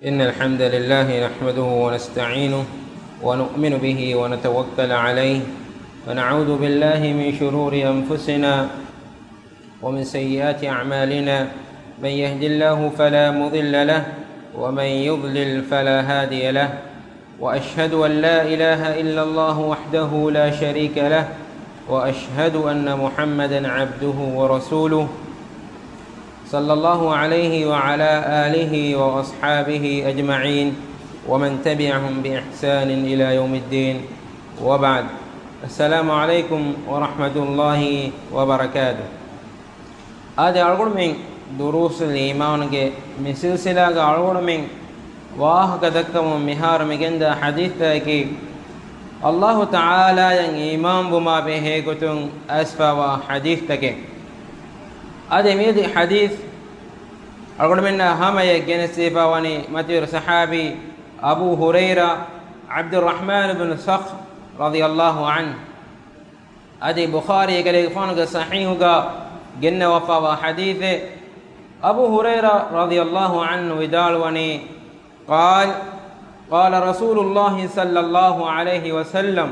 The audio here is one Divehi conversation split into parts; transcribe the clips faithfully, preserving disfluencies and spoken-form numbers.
إن الحمد لله نحمده ونستعينه ونؤمن به ونتوكل عليه، ونعوذ بالله من شرور أنفسنا ومن سيئات أعمالنا. من يهد الله فلا مضل له، ومن يضلل فلا هادي له. وأشهد أن لا إله إلا الله وحده لا شريك له، وأشهد أن محمدا عبده ورسوله، صلى الله عليه وعلى آله وأصحابه أجمعين، ومن تبعهم بإحسان إلى يوم الدين، وبعد. السلام عليكم ورحمة الله وبركاته. އާދެ، އަޅުގަނޑުމެން ދުރޫސުލް އީމާންގެ މި ސިލްސިލާގަ އަޅުގަނޑުމެން ވާހަކަ ދައްކަމުން މިހާރު މިގެންދާ ޙަދީޘްތަކަކީ، އައްލާހު ތަޢާލާއަށް އީމާންވުމާ ބެހޭ ގޮތުން އައިސްފާވާ ޙަދީޘްތަކެއް. އާދެ، މިއަދި ޙަދީޘް އަޅުގަނޑުމެންނާ ހަމަޔަށް ގެނެސްދީފާ ވަނީ މަތިވެރި ޞަޙާބީ އަބޫ ހުރައިރާ ޢަބްދުއްރަޙްމާން ބިން ޞަޚްރު ރަޟިޔައްލާހު ޢަންހު. އަދި ބުޚާރީ އެކަލޭގެފާނުގެ ޞަޙީޙުގަ ގެންނަވާފާވާ ޙަދީޘެއް. އަބޫ ހުރައިރާ ރަޟިޔައްލާހު ޢަންހު ވިދާޅުވަނީ، قال، قال رسول الله صلى الله عليه وسلم،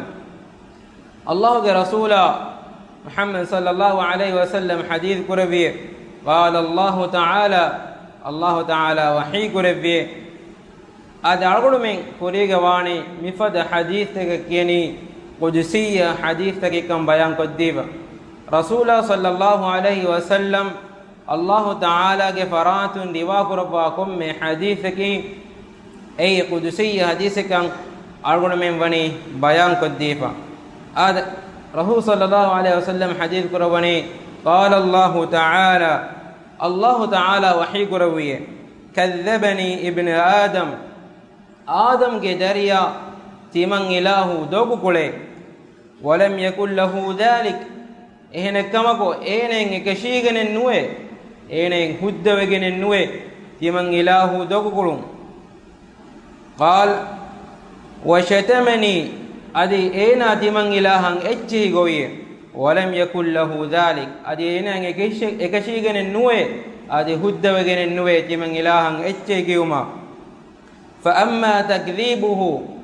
އައްލާހުގެ ރަސޫލާ މުޙައްމަދު ޞައްލައްލާހު ޢަލައިހި ވަސައްލަމަ ޙަދީޘް ކުރެއްވިއޭ، قال الله تعالى، އައްލާހު ތަޢާލާ ވަޙީ ކުރެއްވިއޭ. އަދި އަޅުގަނޑުމެން ކުރީގަ ވާނީ މިފަދަ ޙަދީޘްތަކަށް ކިޔަނީ ޤުދުސިއްޔަ ޙަދީޘްތަކެއްކަން ބަޔާންކޮށްދީފަ. ރަސޫލާ ޞައްލައްލާހު ޢަލައިހި ވަސައްލަމަ އައްލާހު ތަޢާލާގެ ފަރާތުން ރިވާކުރައްވާ ކޮންމެ ޙަދީޘަކީ އެއީ ޤުދުސިއްޔަ ޙަދީޘެއްކަން އަޅުގަނޑުމެން ވަނީ ބަޔާންކޮށްދީފަ. އާދެ، ރަސޫލު ޞައްލައްލާހު ޢަލައިހި ވަސައްލަމަ ޙަދީޘް ކުރައްވަނީ، قال الله تعالى، އައްލާހު ތަޢާލާ ވަޙީ ކުރެއްވިއޭ، كذبني ابن آدم، އާދަމްގެ ދަރިޔާ ތިމަން އިލާހު ދޮގުކުޅޭ، ولم يكن له ذلك، އެހެނެއްކަމަކު އޭނައަށް އެކަށީގެނެއް ނުވޭ، އޭނައަށް ހުއްދަވެގެނެއް ނުވޭ ތިމަން އިލާހު ދޮގުކުޅުން. قال، وشتمني، އަދި އޭނާ ތިމަން އިލާހަށް އެއްޗެހި ގޮވިއޭ، ولم يكن له ذلك، އަދި އޭނައަށް އެކަށި-، އެކަށީގެނެއް ނުވޭ، އަދި ހުއްދަވެގެނެއް ނުވޭ ތިމަން އިލާހަށް އެއްޗެހި ކިޔުމަށް. فأما تكذيبه،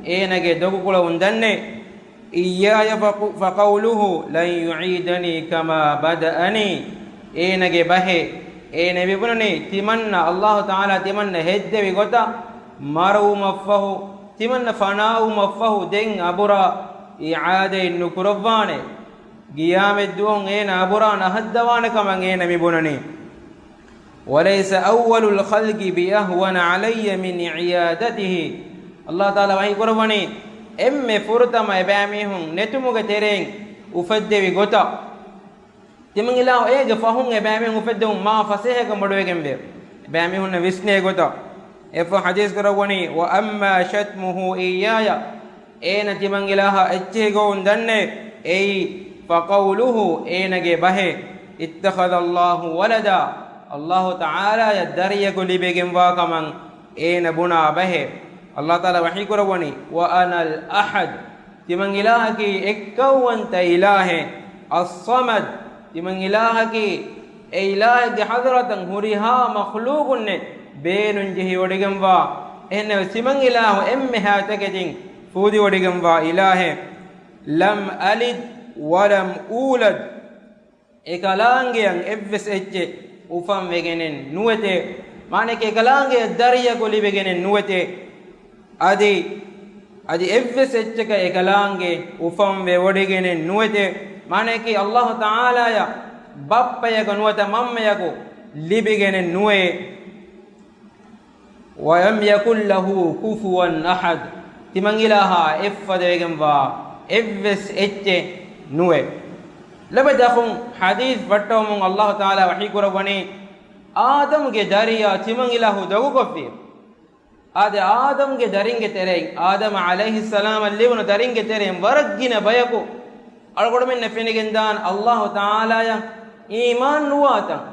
އޭނަގެ ދޮގުކުޅަވުން ދަންނޭ، إياي فق-، فقوله لن يعيدني كما بدأني، އޭނަގެ ބަހޭ، އޭނަ މިބުނަނީ ތިމަންނަ އައްލާހު ތަޢާލާ ތިމަންނަ ހެއްދެވި ގޮތަށް މަރުވުމަށްފަހު، ތިމަންނަ ފަނާވުމަށްފަހު ދެން އަބުރާ އިޢާދަތް ނުކުރައްވާނެ. ގިޔާމަތްދުވަހު އޭނަ އަބުރާ ނަހައްދަވާނެ ކަމަށް އޭނަ މިބުނަނީ. وليس أول الخلق بأهون علي من عيادته. އައްލާހު ތަޢާލާ ވަޙީ ކުރައްވަނީ، އެންމެ ފުރަތަމަ އެބައިމީހުން ނެތުމުގެ ތެރެއިން އުފެއްދެވި ގޮތަށް، ތިމަން އިލާހު އޭގެ ފަހުން އެބައިމީހުން އުފެއްދެވުން މާ ފަސޭހަކަން ބޮޑުވެގެންވޭ. އެބައިމީހުންނަށް ވިސްނޭ ގޮތަށް. އެއަށްފަހު ޙަދީޘް ކުރައްވަނީ، وأما شتمه إياي، އޭނަ ތިމަން އިލާހަށް އެއްޗެހި ގޮވުން ދަންނޭ، އެއީ، فقوله، އޭނަގެ ބަހޭ، اتخذ الله ولدا، އައްލާހު ތަޢާލާޔަށް ދަރިޔަކު ލިބިގެންވާ ކަމަށް އޭނަ ބުނާ ބަހޭ. އައްލާހު ތަޢާލާ ވަޙީ ކުރައްވަނީ، وأنا الأحد، ތިމަން އިލާހަކީ އެއްކައުވަންތަ އިލާހެއް، الصمد، ތިމަން އިލާހަކީ އެ އިލާހެއްގެ ޙަޟްރަތަށް ހުރިހާ މަޚްލޫޤުންނެއް ބޭނުން ޖެހިވޮޑިގެންވާ، އެހެންނެވެ، ތިމަން އިލާހު އެންމެހާތަކެތިން ފޫދިވޮޑިގެންވާ އިލާހެއް. لم ألد ولم أولد، އެކަލާނގެއަށް އެއްވެސް އެއްޗެއް އުފަންވެގެނެއް ނުވެތޭ، މާނައަކީ އެކަލާނގެއަށް ދަރިޔަކު ލިބިގެނެއް ނުވެތޭ. އަދި، އަދި އެއްވެސް އެއްޗަކަށް އެކަލާނގެ އުފަންވެވޮޑިގެނެއް ނުވެތޭ. މާނައަކީ އައްލާހު ތަޢާލާޔަށް ބައްޕަޔަކު ނުވަތަ މަންމަޔަކު ލިބިގެނެއް ނުވޭ. ولم يكن له كفوا أحد، ތިމަން އިލާހާ އެއްފަދަވެގެންވާ އެއްވެސް އެއްޗެއް ނުވޭ. ލޮބުވެތި އަޚުން، ޙަދީޘް ވައްޓަވަމުން އައްލާހު ތަޢާލާ ވަޙީ ކުރައްވަނީ، އާދަމްގެ ދަރިޔާ ތިމަން އިލާހު ދޮގުކޮށްފި. އާދެ، އާދަމްގެ ދަރިންގެ ތެރެއިން، އާދަމް ޢަލައިހިއްސަލާމަށް ލިބުނު ދަރިންގެ ތެރެއިން ވަރަށް ގިނަ ބަޔަކު އަޅުގަނޑުމެންނަށް ފެނިގެންދާން އައްލާހު ތަޢާލާޔަށް އީމާން ނުވާތަން.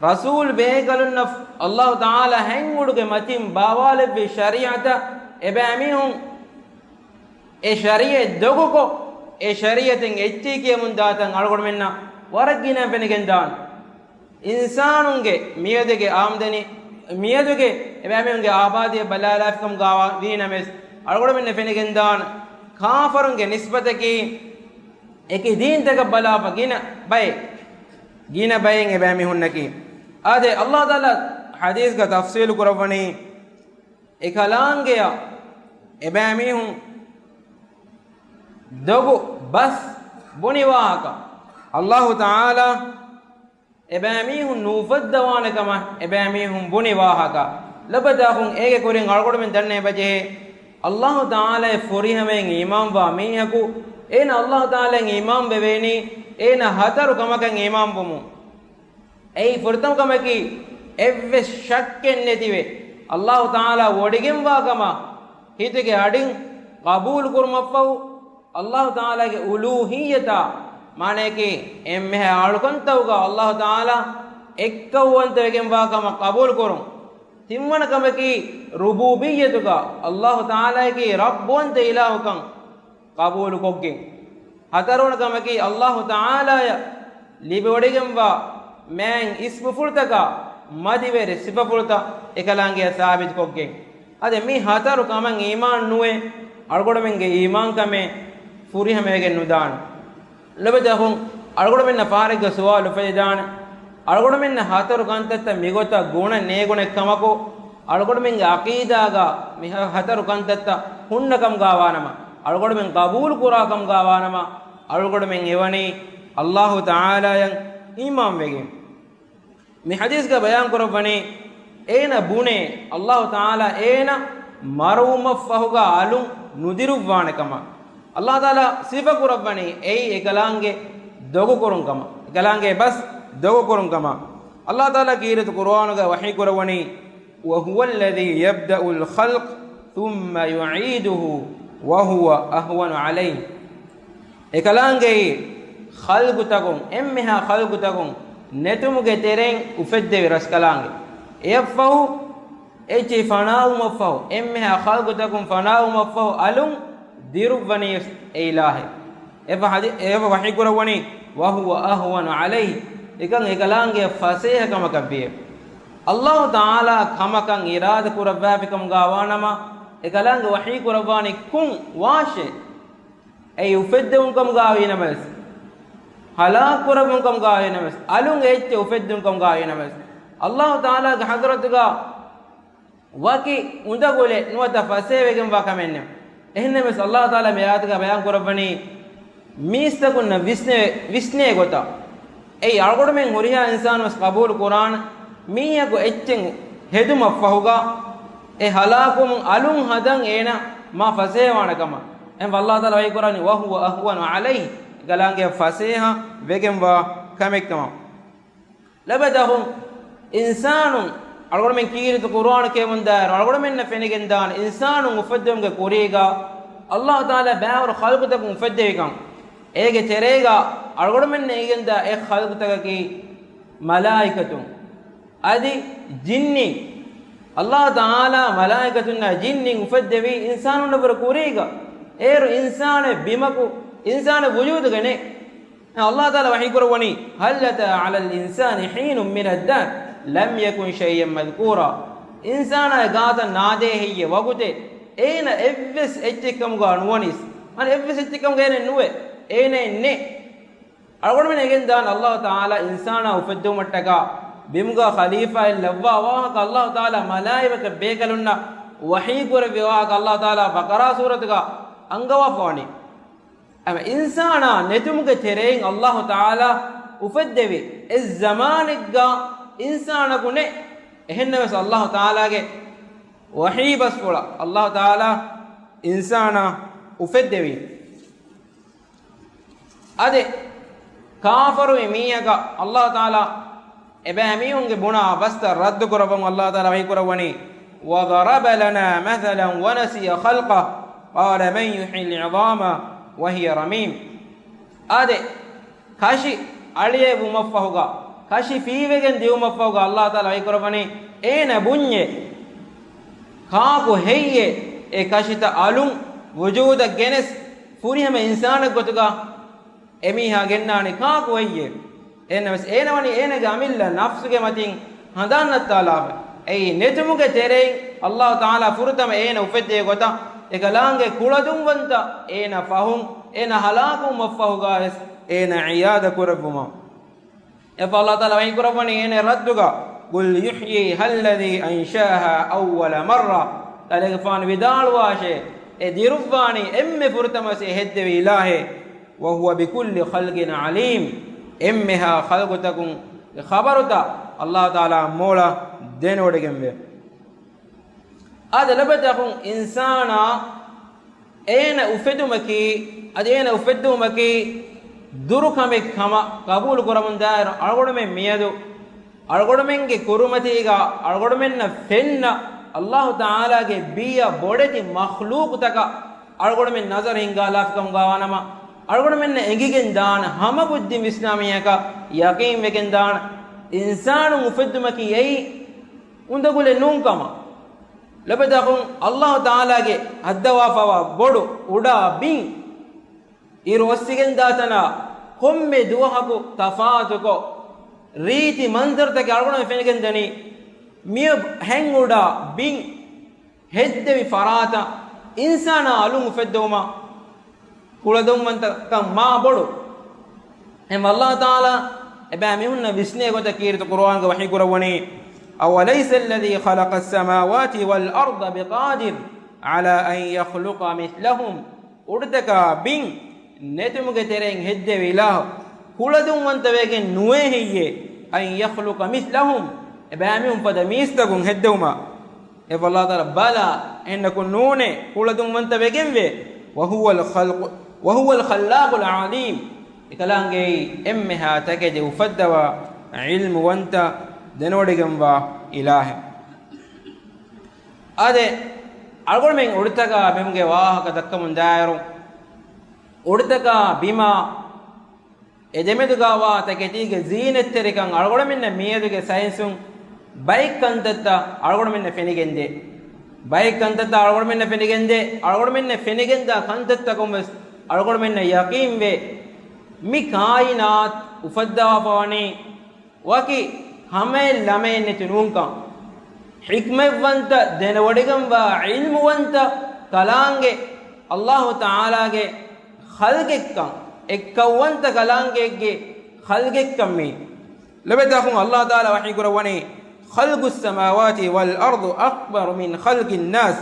ރަސޫލް ބޭކަލުންނަށް އައްލާހު ތަޢާލާ ހަތް އުޑުގެ މަތިން ބާވާލެއްވި ޝަރީޢަތަށް އެބައިމީހުން އެ ޝަރީޢަތް ދޮގުކޮށް، އެ ޝަރީޢަތެއް އެއްޗެހި ކިޔަމުން ދާތަން އަޅުގަނޑުމެންނަށް ވަރަށް ގިނަ ފެނިގެންދާން. އިންސާނުންގެ މިއަދުގެ އާމްދަނީ، މިއަދުގެ އެބައިމީހުންގެ އާބާދީއަށް ބަލާލާފިކަމުގައި ވީނަމަވެސް، އަޅުގަނޑުމެންނަށް ފެނިގެންދާނެ ކާފަރުންގެ ނިސްބަތަކީ އެކި ދީންތަކަށް ބަލާފަ ގިނަ ބައެއް، ގިނަ ބައެއް އެބައިމީހުންނަކީ. އާދެ، ﷲ ތަޢާލާ ޙަދީޘްގަ ތަފްޞީލު ކުރައްވަނީ، އެކަލާނގެއަށް އެބައިމީހުން ދޮގު ބަސް ބުނި ވާހަކަ، ﷲ ތަޢާލާ އެބައިމީހުން ނުއުފައްދަވާނެ ކަމަށް އެބައިމީހުން ބުނި ވާހަކަ. ލަބަދާހުން އޭގެ ކުރިން އަޅުގަނޑުމެން ދަންނަ އެބަޖެހޭ، ﷲ ތަޢާލާއަށް ފުރިހަމައިން އީމާންވާ މީހަކު، އޭނަ ﷲ ތަޢާލާއަށް އީމާން ވެވޭނީ، އޭނަ ހަތަރު ކަމަކަށް އީމާންވުމުން. އެއީ ފުރަތަމަ ކަމަކީ، އެއްވެސް ޝައްކެއް ނެތިވެ، ﷲ ތަޢާލާ ވޮޑިގެންވާ ކަމަށް ހިތުގެ އަޑިން ޤަބޫލު ކުރުމަށްފަހު، ﷲ ތަޢާލާގެ އުލޫހިއްޔަތާ، މާނަޔަކީ އެންމެހާ އަޅުކަންތަކުގަ ﷲ ތަޢާލާ އެއްކައުވަންތަވެގެންވާ ކަމަށް ޤަބޫލު ކުރުން. ތިންވަނަ ކަމަކީ، ރުބޫބިއްޔަތުގަ ﷲ ތަޢާލާއަކީ ރައްބުވަންތަ އިލާހުކަން ޤަބޫލުކޮށްގެން. ހަތަރުވަނަ ކަމަކީ، ﷲ ތަޢާލާއަށް ލިބިވޮޑިގެންވާ މާތް އިސްމުފުޅުތަކާ މަދިވެރި ސިފަފުޅުތައް އެކަލާނގެއަށް ސާބިތުކޮށްގެން. އަދި މި ހަތަރު ކަމަށް އީމާން ނުވެ، އަޅުގަނޑުމެންގެ އީމާންކަމެއް ފުރިހަމަވެގެން ނުދާނެ. ލަބަދާހުން އަޅުގަނޑުމެންނަށް ފަހަރެއްގަ ސުވާލު އުފެދިދާނެ. އަޅުގަނޑުމެންނަށް ހަތަރު ކަންތައްތައް މިގޮތަށް ގުނަ ނޭގުނެ ކަމަކު، އަޅުގަނޑުމެންގެ ޢަޤީދާގަ މި ހަ-، ހަތަރު ކަންތައްތައް ހުންނަ ކަމުގަ ވާނަމަ، އަޅުގަނޑުމެން ޤަބޫލު ކުރާ ކަމުގަ ވާނަމަ، އަޅުގަނޑުމެން އެވަނީ ﷲ ތަޢާލާއަށް އީމާންވެގެން. މި ޙަދީޘްގަ ބަޔާން ކުރައްވަނީ، އޭނަ ބުނޭ، ﷲ ތަޢާލާ އޭނަ މަރުވުމަށްފަހުގަ އަލުން ނުދިރުއްވާނެ ކަމަށް. ﷲ ތަޢާލާ ސިފަ ކުރައްވަނީ އެއީ އެކަލާނގެ ދޮގު ކުރުން ކަމަށް، އެކަލާނގެ ބަސް ދޮގު ކުރުން ކަމަށް. ﷲ ތަޢާލާ ކީރިތި ޤުރުއާނުގަ ވަޙީ ކުރައްވަނީ، وهو الذي يبدأ الخلق ثم يعيده وهو أهون عليه. އެކަލާނގެއީ ޚަލްޤުތަކުން، އެންމެހާ ޚަލްޤުތަކުން ނެތުމުގެ ތެރެއިން އުފެއްދެވި ރަސްކަލާނގެ. އެއަށްފަހު އެއްޗެހި ފަނާވުމަށްފަހު، އެންމެހާ ޚަލްޤުތަކުން ފަނާވުމަށްފަހު އަލުން ދިރުއްވަނީ އެ އިލާހެއް. އެފަ ޙަދީ-، އެފަ ވަޙީ ކުރައްވަނީ، وهو أهون عليه. އެކަން އެކަލާނގެ ފަސޭހަ ކަމަކަށް ވިއެވެ. ﷲ ތަޢާލާ ކަމަކަށް އިރާދަ ކުރައްވާފިކަމުގަ ވާނަމަ، އެކަލާނގެ ވަޙީ ކުރައްވާނީ ކޮން ވާށޭ؟ އެއީ އުފެއްދެވުން ކަމުގަ ވީނަމަވެސް، ހަލާކު ކުރައްވުން ކަމުގަ ވީނަމަވެސް، އަލުން އެއްޗެއް އުފެއްދުން ކަމުގަ ވީނަމަވެސް، ﷲ ތަޢާލާގެ ޙަޟްރަތުގަ ވަކި އުނދަގުލެއް ނުވަތަ ފަސޭހަވެގެންވާ ކަމެއް ނެތް. އެހެންނަމަވެސް، ﷲ ތަޢާލާ މި އާޔަތުގަ ބަޔާން ކުރައްވަނީ، މީސްތަކުންނަށް ވިސްނޭ، ވިސްނޭ ގޮތަށް. އެއީ އަޅުގަނޑުމެން ހުރިހާ އިންސާނު ވެސް ޤަބޫލު ކުރާނެ، މީހަކު އެއްޗެއް ހެދުމަށްފަހުގަ އެ ހަލާކުވުމުން އަލުން ހަދަން އޭނަ މާ ފަސޭހަވާނެ ކަމަށް. އެހެން ﷲ ތަޢާލާ ވަޙީ ކުރަނީ، وهو أهون عليه. އެކަލާނގެ ފަސޭހަ ވެގެންވާ ކަމެއް ކަމަށް. ލަބަދަހުން އިންސާނުން، އަޅުގަނޑުމެން ކީރިތި ޤުރުއާން ކިޔަމުންދާއިރު، އަޅުގަނޑުމެންނަށް ފެނިގެންދާނެ އިންސާނުން އުފެއްދުމުގެ ކުރީގަ ﷲ ތަޢާލާ ބައިވަރު ޚަލްޤުތަކުން އުފެއްދެވިކަން. އޭގެ ތެރޭގަ އަޅުގަނޑުމެންނަށް އެނގިގެންދާ އެއް ޚަލްޤުތަކަކީ މަލާއިކަތުން. އަދި ޖިންނިން. ﷲ ތަޢާލާ މަލާއިކަތުންނާ ޖިންނިން އުފެއްދެވީ އިންސާނުންނަށްވުރެ ކުރީގަ. އޭރު އިންސާނެއް ބިމަކު، އިންސާނެއް ވުޖޫދުގަ ނެތް. ﷲ ތަޢާލާ ވަޙީ ކުރައްވަނީ، هل أتى على الإنسان حين من الدهر لم يكن شيئا مذكورا. އިންސާނާގެ ގާތަށް ނާދޭ ހެއްޔޭ ވަގުތެއް، އޭނަ އެއްވެސް އެއްޗެއް ކަމުގަ ނުވަނީސް. އަނެއް އެއްވެސް އެއްޗެއް ކަމުގަ އޭނަ ނުވެ، އޭނައެއް ނެތް. އަޅުގަނޑުމެން އެނގެން ދާން ﷲ ތަޢާލާ އިންސާނާ އުފެއްދެވުމަށްޓަކާ ބިމުގަ ޚަލީފާއެއް ލައްވާ ވާހަކަ ﷲ ތަޢާލާ މަލާއިކަ ބޭކަލުންނަށް ވަޙީ ކުރެއްވި ވާހަކަ ﷲ ތަޢާލާ ބަޤަރާ ސޫރަތުގަ އަންގަވާފަވަނީ. އެމަ އިންސާނާ ނެތުމުގެ ތެރެއިން ﷲ ތަޢާލާ އުފެއްދެވި އެއްޒަމާނެއްގަ އިންސާނަކު ނެތް. އެހެންނަމަވެސް ﷲ ތަޢާލާގެ ވަޙީ ބަސްފުޅަށް ﷲ ތަޢާލާ އިންސާނާ އުފެއްދެވީ. އަދި ކާފަރުވި މީހަކަށް ﷲ ތަޢާލާ އެބައިމީހުންގެ ބުނާ ބަސްތައް ރައްދު ކުރައްވަމުން ﷲ ތަޢާލާ ވަޙީ ކުރައްވަނީ، وضرب لنا مثلا ونسي خلقه قال من يحيي العظام وهي رميم. އާދެ، ކަށި އަޅިއެވުމަށްފަހުގަ، ކަށި ފީވެގެން ދިއުމަށްފަހުގަ ﷲ ތަޢާލާ ވަޙީ ކުރައްވަނީ، އޭނަ ބުންޏޭ، ކާކު ހެއްޔޭ އެ ކަށިތައް އަލުން ވުޖޫދަށް ގެނެސް ފުރިހަމަ އިންސާނެއް ގޮތުގަ އެމީހާ ގެންނާނީ ކާކު ހެއްޔޭ؟ އެހެންނަމަވެސް އޭނަ ވަނީ އޭނަގެ އަމިއްލަ ނަފްސުގެ މަތިން ހަނދާން ނައްތާލާފަ. އެއީ ނެތުމުގެ ތެރެއިން އައްލާހު ތަޢާލާ ފުރަތަމަ އޭނަ އުފެއްދޭ ގޮތަށް، އެކަލާނގެ ކުޅަދުންވަންތަ އޭނަ ފަހުން އޭނަ ހަލާކުވުމަށްފަހުގަވެސް އޭނަ ޢިޔާދަ ކުރެއްވުމަށް. އެފަ އައްލާހު ތަޢާލާ ވަޙީ ކުރައްވަނީ އޭނަ ރައްދުގަ، "قل يحييها الذي أنشأها أول مرة." ތަލެގެފާނު ވިދާޅުވާށޭ، އެ ދިރުއްވާނީ އެންމެ ފުރަތަމަ ވެސް އެ ހެއްދެވި އިލާހެއް. "وهو بكل خلق عليم." އެންމެހާ ޚަލްޤުތަކުން އެ ޚަބަރުތައް އައްލާހު ތަޢާލާ މޯޅަށް ދެނެވޮޑިގެންވޭ. އާދެ، ލޮބުވެތި އަޚުން، އިންސާނާ އޭނަ އުފެދުމަކީ، އަދި އޭނަ އުފެއްދުމަކީ ދުރު ކަމެއް ކަމަށް ޤަބޫލު ކުރަމުންދާއިރު، އަޅުގަނޑުމެން މިއަދު އަޅުގަނޑުމެންގެ ކުރިމަތީގަ އަޅުގަނޑުމެންނަށް ފެންނަ އައްލާހު ތަޢާލާގެ ބިޔަ ބޮޑެތި މަޚްލޫޤުތަކަށް އަޅުގަނޑުމެން ނަޒަރު ހިންގާލާފިކަމުގަ ވާނަމަ، އަޅުގަނޑުމެންނަށް އެނގިގެން ދާނެ، ހަމަ ބުއްދި ވިސްނާ މީހަކަށް ޔަޤީން ވެގެން ދާނެ، އިންސާނުން އުފެއްދުމަކީ އެއީ އުނދަގުލެއް ނޫން ކަމަށް. ލޮބުވެތި އަޚުން، އައްލާހު ތަޢާލާގެ ހައްދަވާފަވާ ބޮޑު އުޑާ ބިން، އިރު އޮއްސިގެން ދާތަނާ ކޮންމެ ދުވަހަކު ތަފާތުކޮށް، ރީތި މަންޒަރުތަކެއް އަޅުގަނޑު ފެނިގެން ދަނީ. މި ހެން އުޑާ ބިން ހެއްދެވި ފަރާތަށް އިންސާނާ އަލުން އުފެއްދެވުމަށް ކުޅަދުންވަންތަކަން މާ ބޮޑު. އެހެން އައްލާހު ތަޢާލާ އެބައިމީހުންނަށް ވިސްނޭ ގޮތަށް ކީރިތި ޤުރުއާންގަ ވަޙީ ކުރައްވަނީ، "أوليس الذي خلق السماوات والأرض بقادر على أن يخلق مثلهم." އުޑުތަކާ ބިން ނެތުމުގެ ތެރެއިން ހެއްދެވި އިލާހު، ކުޅަދުންވަންތަވެގެން ނުވޭ ހެއްޔޭ؟ "أن يخلق مثلهم." އެބައިމީހުން ފަދަ މީސްތަކުން ހެއްދެވުމަށް. އެ އައްލާހު ތަޢާލާ، ބަލާ، އެހެންނަކުން ނޫނޭ، ކުޅަދުންވަންތަ ވެގެންވޭ. "وهو الخلق، وهو الخلاق العليم." އެކަލާނގެއީ އެންމެހާ ތަކެތި އުފައްދަވާ، ޢިލްމުވަންތަ، ދެނެވޮޑިގެންވާ އިލާހެއް. އާދެ، އަޅުގަނޑުމެން އުޑުތަކާ ބިމުގެ ވާހަކަ ދައްކަމުން ދާއިރު، އުޑުތަކާ ބިމާ އެ ދެމެދުގަވާ ތަކެތީގެ ޒީނަތްތެރިކަން އަޅުގަނޑުމެންނަށް މިއަދުގެ ސައިންސުން ބައެއް ކަންތައްތައް އަޅުގަނޑުމެންނަށް ފެނިގެންދޭ. ބައެއް ކަންތައްތައް އަޅުގަނޑުމެންނަށް ފެނިގެންދޭ. އަޅުގަނޑުމެންނަށް ފެނިގެންދާ ކަންތައްތަކުން ވެސް އަޅުގަނޑުމެންނަށް ޔަޤީންވޭ، މި ކާއިނާތު އުފައްދަވާފަވަނީ ވަކި ހަމައެއް ލަމައެއް ނެތި ނޫންކަން. ޙިކްމަތްވަންތަ، ދެނެވޮޑިގެންވާ ޢިލްމުވަންތަ ކަލާނގެ، އައްލާހު ތަޢާލާގެ ޚަލްޤެއްކަން، އެއްކައުވަންތަ ކަލާނގެއެއްގެ ޚަލްޤެއްކަން މީ. ލޮބުވެތި އަޚުން، އައްލާހު ތަޢާލާ ވަޙީ ކުރައްވަނީ، "خلق السماوات والأرض أكبر من خلق الناس."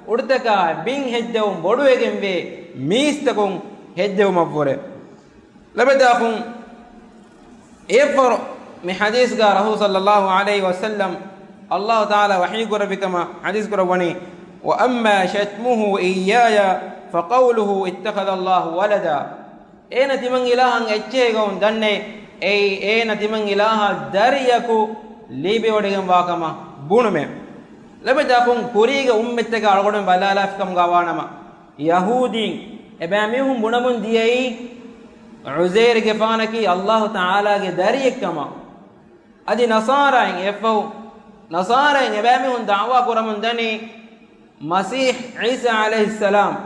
އުޑުތަކާ ބިން ހެއްދެވުން ބޮޑުވެގެންވޭ މީސްތަކުން ހެއްދެވުމަށްވުރެ. ލޮބުވެތި އަޚުން، އެއަށްވުރެ މި ޙަދީޘްގަ ރަސޫލު ޞައްލައްލާހު ޢަލައިހި ވަސައްލަމް އައްލާހު ތަޢާލާ ވަޙީ ކުރެއްވި ކަމަށް ޙަދީޘް ކުރައްވަނީ، "وأما شتمه إياي فقوله اتخذ الله ولدا." އޭނަ ތިމަން އިލާހަށް އެއްޗެހިގައުން ދަންނޭ، އެއީ އޭނަ ތިމަން އިލާހަށް ދަރިޔަކު ލިބިވޮޑިގެންވާ ކަމަށް ބުނުމޭ. ލޮބުވެތި އަޚުން، ކުރީގެ އުއްމަތްތަކަށް އަޅުގަނޑު ބަލާލާފިކަމުގަ ވާނަމަ، ޔަހޫދީން އެބައިމީހުން ބުނަމުން ދިޔައީ ޢުޒައިރުގެފާނަކީ އައްލާހު ތަޢާލާގެ ދަރިއެއްކަމަށް. އަދި ނަޞާރާއިން އެއަށްފަހު، ނަޞާރާއިން އެބައިމީހުން ދަޢުވާ ކުރަމުން ދަނީ މަސީޙް ޢީސާ ޢަލައިހިއްސަލާމް،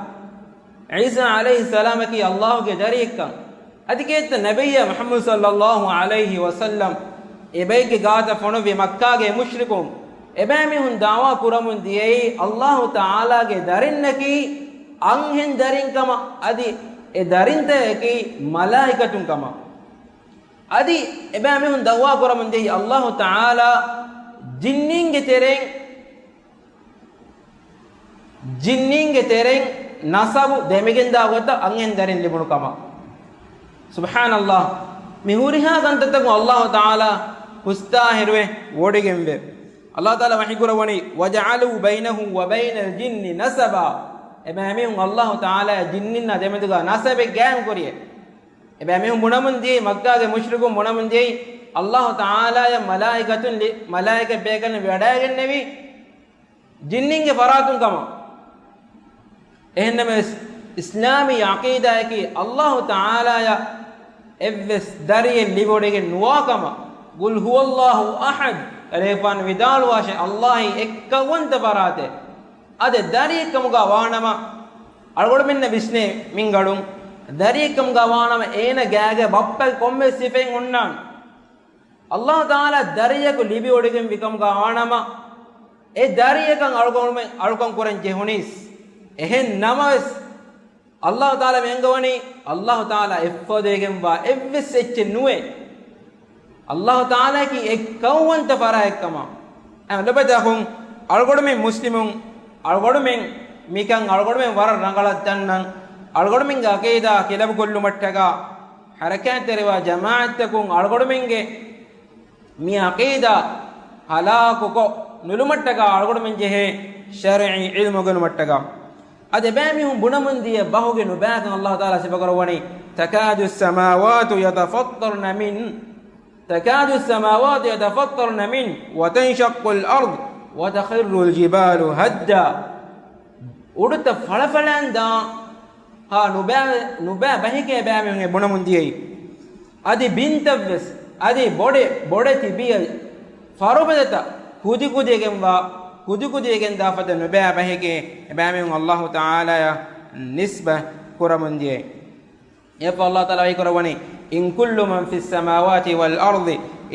ޢީސާ ޢަލައިހިއްސަލާމަކީ އައްލާހުގެ ދަރިއެއްކަން. އަދި ކޭތަ ނަބިއްޔާ މުޙައްމަދު ޞައްލައްލާހު ޢަލައިހި ވަސައްލަމް އެބައެއްގެ ގާތަށް ފޮނުއްވި މައްކާގެ މުޝްރިކުން އެބައިމީހުން ދަޢުވާ ކުރަމުން ދިޔައީ އައްލާހު ތަޢާލާގެ ދަރިންނަކީ އަންހެން ދަރިން ކަމަށް، އަދި އެ ދަރިންތަކަކީ މަލާއިކަތުން ކަމަށް. އަދި އެބައިމީހުން ދަޢުވާ ކުރަމުން ދިޔައީ އައްލާހު ތަޢާލާ ޖިންނީންގެ ތެރެއިން، ޖިންނީންގެ ތެރެއިން ނަސަބު ދެމިގެންދާ ގޮތަށް އަންހެން ދަރިން ލިބުނު ކަމަށް. ސުބްޙާނައްލާހް، މި ހުރިހާ ކަންތައްތަކުން އައްލާހު ތަޢާލާ ހުސްތާހިރުވެ ވޮޑިގެންވޭ. އައްލާހު ތަޢާލާ ވަޙީ ކުރައްވަނީ، "وجعلوا بينه وبين الجنة نسبا." އެބައިމީހުން އައްލާހު ތަޢާލާ ޖިންނިންނާ ދެމެދުގަ ނަސަބެއް ގާއިމް ކުރިއޭ. އެބައިމީހުން ބުނަމުން ދިޔައީ، މައްކާގެ މުޝްރިކުން ބުނަމުން ދިޔައީ، އައްލާހު ތަޢާލާޔަށް މަލާއިކަތުން ލި-، މަލާއިކަ ބޭކަލުން ވަޑައިގެންނެވީ ޖިންނިންގެ ފަރާތުން ކަމަށް. އެހެންނަމަވެސް، އިސްލާމީ ޢަޤީދާއަކީ އައްލާހު ތަޢާލާޔަށް އެއްވެސް ދަރިއެއް ލިބިވޮޑިގެން ނުވާ ކަމަށް. "قل هو الله أحد." އަރޭފާން ވިދާޅުވާށޭ، އައްލާހީ އެއްކައުވަންތަ ފަރާތެއް. އާދެ، ދަރިއެއްކަމުގަ ވާނަމަ، އަޅުގަނޑުމެންނަށް ވިސްނޭ މިންގަނޑުން، ދަރިއެއްކަމުގަ ވާނަމަ އޭނަ ގާގެ ބައްޕަގެ ކޮންމެ ސިފައެއް އޮންނާނެ. އައްލާހު ތަޢާލާ ދަރިޔަކު ލިބިވޮޑިގެންވި ކަމުގަ ވާނަމަ، އެ ދަރިއަކަށް އަޅުގަނޑުމެން އަޅުކަން ކުރަން ޖެހުނީސް. އެހެން ނަމަވެސް، އައްލާހު ތަޢާލާ މި އަންގަވަނީ، އައްލާހު ތަޢާލާ އެއްފަދައިގެންވާ އެއްވެސް އެއްޗެއް ނުވޭ. އައްލާހު ތަޢާލާއަކީ އެއްކައުވަންތަ ފަރާތްކަމަށް. އަ، ލޮބުވެތި އަޚުން، އަޅުގަނޑުމެން މުސްލިމުން، އަޅުގަނޑުމެން މިކަން އަޅުގަނޑުމެން ވަރަށް ރަނގަޅަށް ދަންނަން، އަޅުގަނޑުމެންގެ ޢަޤީދާ ކިލަބުކޮށްލުމަށްޓަކާ، ޙަރަކާތްތެރިވާ ޖަމާޢަތްތަކުން އަޅުގަނޑުމެންގެ މި ޢަޤީދާ ހަލާކުކޮށް ނުލުމަށްޓަކާ އަޅުގަނޑުމެން ޖެހޭ ޝަރްޢީ ޢިލްމު އުނގެނުމަށްޓަކާ. އަދި އެބައިމީހުން ބުނަމުންދިޔަ ބަހުގެ ނުބައިކަން އައްލާހު ތަޢާލާ ސިފަކުރައްވަނީ، تكاد السماوات يتفطرن من، تكاد السماوات يتفطرن منه وتنشق الأرض وتخر الجبال هدا. އުޑުތައް ފަޅަފަޅަން ދާ ހާ ނުބައި، ނުބައި ބަހެކޭ އެބައިމީހުން ބުނަމުން ދިޔައީ. އަދި ބިންތައްވެސް، އަދި ބޮޑެ، ބޮޑެތި ބިޔަ ފަރުބަދަތައް ކުދިކުދިވެގެންވާ، ކުދިކުދިވެގެން ދާ ފަދަ ނުބައި ބަހެކޭ އެބައިމީހުން އައްލާހު ތަޢާލާއަށް ނިސްބަތް ކުރަމުން ދިޔައީ. އެއަށްފަހު އައްލާހު ތަޢާލާ ވަޙީކުރައްވަނީ، إن كل من في السماوات والأرض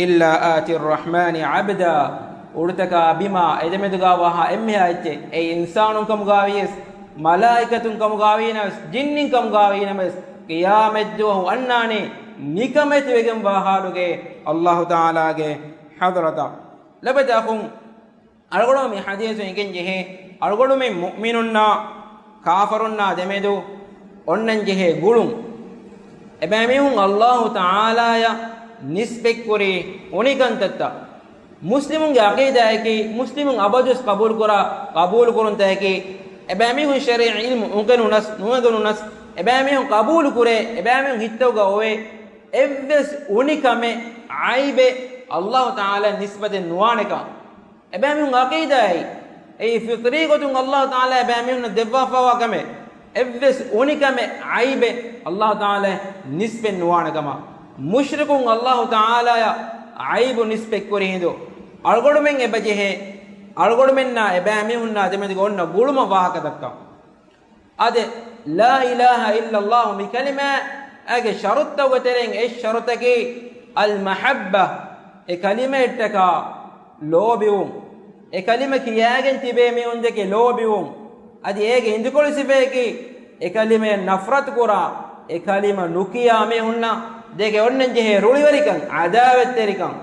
إلا آتي الرحمن عبدا. އުޑުތަކާ ބިމާ އެދެމެދުގާވާހާ އެންމެހާ އެއްޗެއް، އެއީ އިންސާނުން ކަމުގާވިޔަސް، މަލާއިކަތުން ކަމުގާވީނަމަވެސް، ޖިންނިން ކަމުގާވީނަމަވެސް، ޤިޔާމަތްދުވަހު އަންނާނީ ނިކަމެތިވެގެންވާ ޙާލުގައި އައްލާހު ތަޢާލާގެ ޙަޟްރަތަށް. ލޮބުވެތި އަޚުން، އަޅުގަނޑު މި ޙަދީޘުން އެނގެން ޖެހޭ، އަޅުގަނޑުމެން މުއުމިނުންނާ ކާފަރުންނާ ދެމެދު އޮންނަން ޖެހޭ ގުޅުން. އެބައިމީހުން އައްލާހު ތަޢާލާއަށް ނިސްބަތްކުރި އުނިކަންތައްތައް. މުސްލިމުންގެ ޢަޤީދާއަކީ، މުސްލިމުން އަބަދުވެސް ޤަބޫލުކުރާ، ޤަބޫލުކުރުންތަކަކީ، އެބައިމީހުން ޝަރީޢީ ޢިލްމު އުނގެނުނަސް، ނުއުނގެނުނަސް، އެބައިމީހުން ޤަބޫލުކުރޭ، އެބައިމީހުން ހިތަށް އޮވޭ، އެއްވެސް އުނިކަމެއް، ޢައިބެއް އައްލާހު ތަޢާލާއަށް ނިސްބަތެއް ނުވާނެކަން. އެބައިމީހުން ޢަޤީދާއެއް، އެއީ ފިޠްރީ ގޮތުން އައްލާހު ތަޢާލާ އެބައިމީހުންނަށް ދެއްވާފައިވާ ކަމެއް، އެއްވެސް އުނިކަމެއް، ޢައިބެއް އައްލާހު ތަޢާލާއަށް ނިސްބަތް ނުވާނެ ކަމަށް. މުޝްރިކުން އައްލާހު ތަޢާލާއަށް ޢައިބު ނިސްބަތްކުރި ހިނދު، އަޅުގަނޑުމެން އެބަޖެހޭ، އަޅުގަނޑުމެންނާ އެބައިމީހުންނާ ދެމެދުގަ އޮންނަ ގުޅުމަށް ވާހަކަ ދައްކަން. އާދެ، لا إله إلا الله މި ކަލިމާގެ ޝަރުޠުތަކުގެ ތެރެއިން އެއް ޝަރުޠަކީ، الْمَحَبَّة، އެ ކަލިމައަށްޓަކާ ލޯބިވުން. އެ ކަލިމަ ކިޔާގެން ތިބޭ މީހުންދެކެ ލޯބިވުން. އަދި އޭގެ އިނދުކޮޅު ސިފައަކީ، އެ ކަލިމަޔަށް ނަފްރަތު ކުރާ، އެ ކަލިމަ ނުކިޔާ މީހުންނަށް ދެކެ އޮންނަން ޖެހޭ ރުޅިވެރިކަން، ޢަދާވަތްތެރިކަން.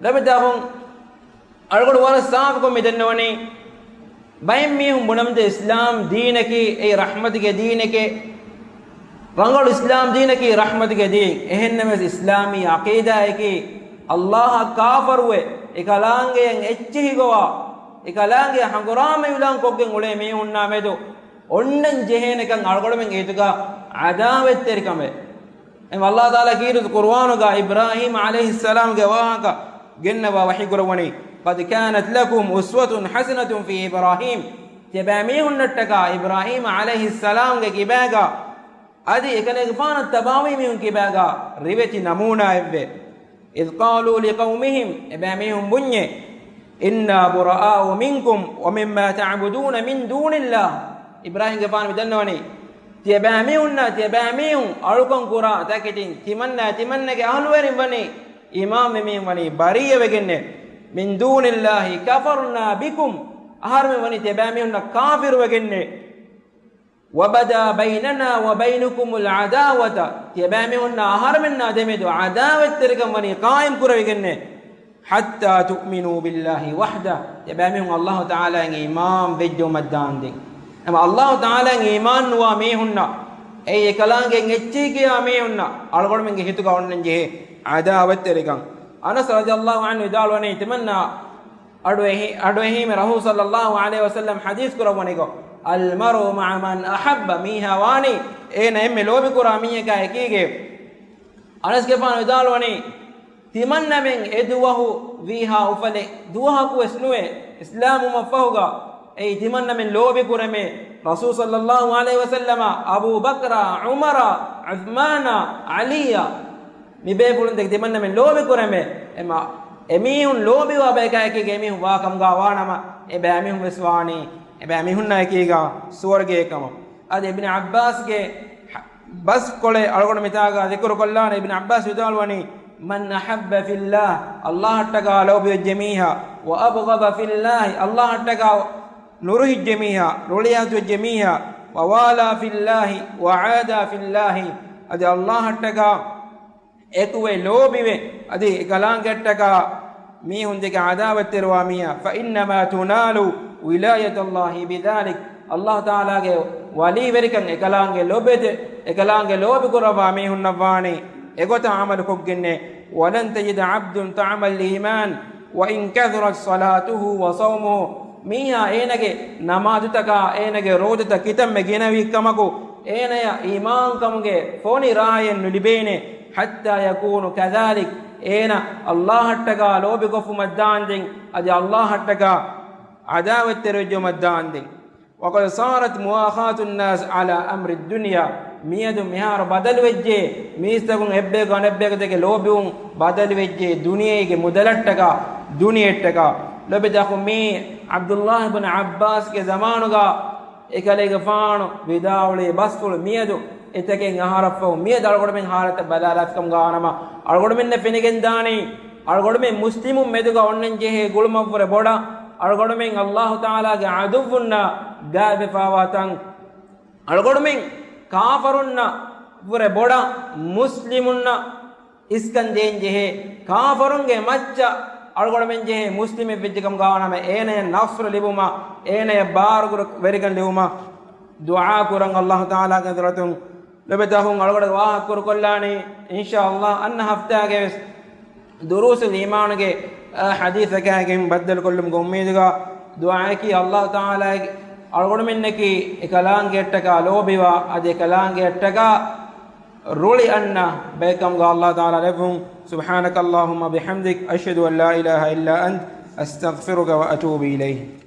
ލޮބުވެތި އަޚުން، އަޅުގަނޑު ވަރަށް ސާފުކޮށް މި ދަންނަވަނީ، ބައެއް މީހުން ބުނަމުންދިޔަ އިސްލާމް ދީނަކީ އެއީ ރަޙްމަތުގެ ދީނެކޭ، ރަނގަޅު އިސްލާމް ދީނަކީ ރަޙްމަތުގެ ދީން. އެހެންނަމަވެސް އިސްލާމީ ޢަޤީދާއަކީ އައްލާހަށް ކާފަރުވެ، އެކަލާނގެއަށް އެއްޗެހި ގޮވާ، އެކަލާނގެއަށް ހަނގުރާމަ އިޢުލާން ކޮށްގެން އުޅޭ މީހުންނާ މެދު އޮންނަން ޖެހޭނެކަން އަޅުގަނޑުމެންގެ ހިތުގަ ޢަދާވަތްތެރިކަމެއް. އެ އައްލާހު ތަޢާލާ ކީރިތި ޤުރުއާނުގަ އިބްރާހީމް ޢަލައިހިއްސަލާމްގެ ވާހަކަ ގެންނަވާ ވަޙީ ކުރައްވަނީ، قد كانت لكم أسوة حسنة في إبراهيم، ތިޔަބައިމީހުންނަށްޓަކާ އިބްރާހީމް ޢަލައިހިއްސަލާމްގެ ކިބާގަ އަދި އެކަލޭގެފާނަށް ތަބާވީ މީހުން ކިބާގަ ރިވެތި ނަމޫނާއެއްވެ. إذ قالوا لقومهم، އެބައިމީހުން ބުންޏޭ، إنا براء منكم ومما تعبدون من دون الله. އިބްރާހީމްގެފާނު މި ދަންނަވަނީ، ތިޔަބައިމީހުންނާ، ތިޔަބައިމީހުން އަޅުކަން ކުރާ ތަކެތިން، ތިމަންނާ، ތިމަންނަގެ އަހުލުވެރިން ވަނީ، އީމާންވި މީހުން ވަނީ ބަރީއަވެގެންނޭ. من دون الله كفرنا بكم، އަހަރުމެން ވަނީ ތިޔަބައިމީހުންނަށް ކާފިރުވެގެންނޭ. وبدا بيننا وبينكم العداوة، ތިޔަބައިމީހުންނާ އަހަރުމެންނާ ދެމެދު ޢަދާވަތްތެރިކަން ވަނީ ޤާއިމް ކުރެވިގެންނޭ. حتى تؤمنوا بالله وحده، ތިޔަބައިމީހުން އައްލާހު ތަޢާލާއަށް އީމާން ވެއްޖައުމަށްދާންދެން. އެމަ އައްލާހު ތަޢާލާއަށް އީމާން ނުވާ މީހުންނަށް، އެއީ އެކަލާނގެއަށް އެއްޗެހި ކިޔާ މީހުންނަށް އަޅުގަނޑުމެންގެ ހިތުގަ އޮންނަން ޖެހޭ ޢަދާވަތްތެރިކަން. އަނަސް ރަޟިޔައްލާހު ޢަންހު ވިދާޅުވަނީ، ތިމަންނާ އަޑުއެހި-، އަޑުއެހީމެ ރަސޫލު ޞައްލައްލާހު ޢަލައިހި ވަސައްލަމް ޙަދީޘް ކުރައްވަނިކޮށް، المرء مع من أحب، މީހާ ވާނީ އޭނަ އެންމެ ލޯބިކުރާ މީހަކާ އެކީގައި. އަނަސްގެފާނު ވިދާޅުވަނީ، ތިމަންނަމެން އެ ދުވަހު ވީހާ އުފަލެއް ދުވަހަކުވެސް ނުވޭ، އިސްލާމްވުމަށްފަހުގަ އެއީ ތިމަންނަމެން ލޯބިކުރެމޭ، ރަސޫލު ޞައްލައްލާހު ޢަލައިހި ވަސައްލަމަށް، އަބޫބަކްރަށް، ޢުމަރަށް، ޢުޘްމާނަށް، ޢަލީއަށް. މި ބޭފުޅުން ދެކެ ތިމަންނަމެން ލޯބި ކުރެމޭ. އެމަ، އެމީހުން ލޯބިވާ ބަޔަކާ އެކީގަ އެމީހުން ވާ ކަމުގަ ވާނަމަ، އެބައިމީހުން ވެސް ވާނީ އެބައިމީހުންނާ އެކީގަ ސުވަރުގޭ ކަމަށް. އަދި އިބްނު ޢައްބާސްގެ ބަސްކޮޅެއް އަޅުގަނޑު މިތާގަ ޛިކުރު ކޮށްލާނެ. އިބްނު ޢައްބާސް ވިދާޅުވަނީ، من أحب في الله، ﷲ އަށްޓަކާ ލޯބިވެއްޖެ މީހާ، وأبغض في الله، ﷲ އަށްޓަކާ ނުރުހިއްޖެ މީހާ، ރުޅިއަތުވެއްޖެ މީހާ، ووالى في الله وعادى في الله، އަދި ﷲ އަށްޓަކާ އެކުވެ ލޯބިވެ، އަދި އެކަލާނގެއަށްޓަކާ މީހުން ދެކެ ޢަދާވަތްތެރިވާ މީހާ، فإنما تنال ولاية الله بذلك، ﷲ ތަޢާލާގެ ވަލީވެރިކަން އެކަލާނގެ ލޯބި، އެކަލާނގެ ލޯބި ކުރައްވާ މީހުންނަށް ވާނީ އެގޮތަށް ޢަމަލު ކޮށްގެންނޭ. ولن تجد عبدا طعم الإيمان وإن كثرت صلاته وصومه، މީހާ އޭނަގެ ނަމާދުތަކާ އޭނަގެ ރޯދަތައް ކިތަންމެ ގިނަވީ ކަމަކު، އޭނަޔަށް އީމާންކަމުގެ ފޮނި ރާއެއް ނުލިބޭނެ. حتى يكون كذلك، އޭނަ ﷲ އަށްޓަކާ ލޯބިކޮށްފުމަށްދާންދެން، އަދި ﷲ އަށްޓަކާ ޢަދާވަތްތެރިވެއްޖެއުމަށްދާންދެން. وقد صارت مواخاة الناس على أمر الدنيا، މިއަދު މިހާރު ބަދަލުވެއްޖެ، މީސްތަކުން އެއްބަޔަކު އަނެއްބަޔަކު ދެކެ ލޯބިވުން ބަދަލުވެއްޖެ، ދުނިޔޭގެ މުދަލަށްޓަކާ، ދުނިޔެއްޓަކާ. ލޯބިތަކު މީ ޢަބްދުﷲ ބިން ޢައްބާސްގެ ޒަމާނުގަ އެކަލޭގެފާނު ވިދާޅުވި ބަސްފުޅު މިއަދު އެތަކެއް އަހަރަށްފަހު މިއަދު އަޅުގަނޑުމެން ޙާލަތަށް ބަލާލާފިކަމުގަ ވާނަމަ، އަޅުގަނޑުމެންނަށް ފެނިގެންދާނީ، އަޅުގަނޑުމެން މުސްލިމުން މެދުގަ އޮންނަންޖެހޭ ގުޅުމަށްވުރެ ބޮޑަށް، އަޅުގަނޑުމެން ﷲ ތަޢާލާގެ ޢަދުއްވުންނާ ގާތްވެފާވާ ތަން، އަޅުގަނޑުމެން ކާފަރުންނަށް ވުރެ ބޮޑަށް މުސްލިމުންނަށް އިސްކަން ދޭންޖެހޭ، ކާފަރުންގެ މައްޗަށް އަޅުގަނޑުމެން ޖެހޭ މުސްލިމެއް ވެއްޖެކަމުގަ ވާނަމަ، އޭނަޔަށް ނަޞްރު ލިބުމަށް، އޭނަޔަށް ބާރުގަ ވެރިކަން ލިބުމަށް ދުޢާ ކުރަން ﷲ ތަޢާލާގެ ޙަޟްރަތުން. ލޮބެތަކުން އަޅުގަޑު ވާހަކަ ކުރުކޮށްލާނީ، އިންޝާﷲ، އަންނަ ހަފްތާގެ ވެސް ދުރޫސުލް އީމާނުގެ، އަ، ޙަދީޘަކާގެން ބައްދަލުކޮށްލުމުގެ އުއްމީދުގަ ދުޢާއަކީ ﷲ ތަޢާލާގެ އަޅުގަނޑުމެންނަކީ އެކަލާނގެއަށްޓަކާ ލޯބިވާ، އަދި އެކަލާނގެއަށްޓަކާ ރުޅި އަންނަ ބައެއްކަމުގަ ﷲ ތަޢާލާ ލެއްވުން. سبحانك اللهم وبحمدك، أشهد أن لا إله إلا أنت، أستغفرك وأتوب إليك.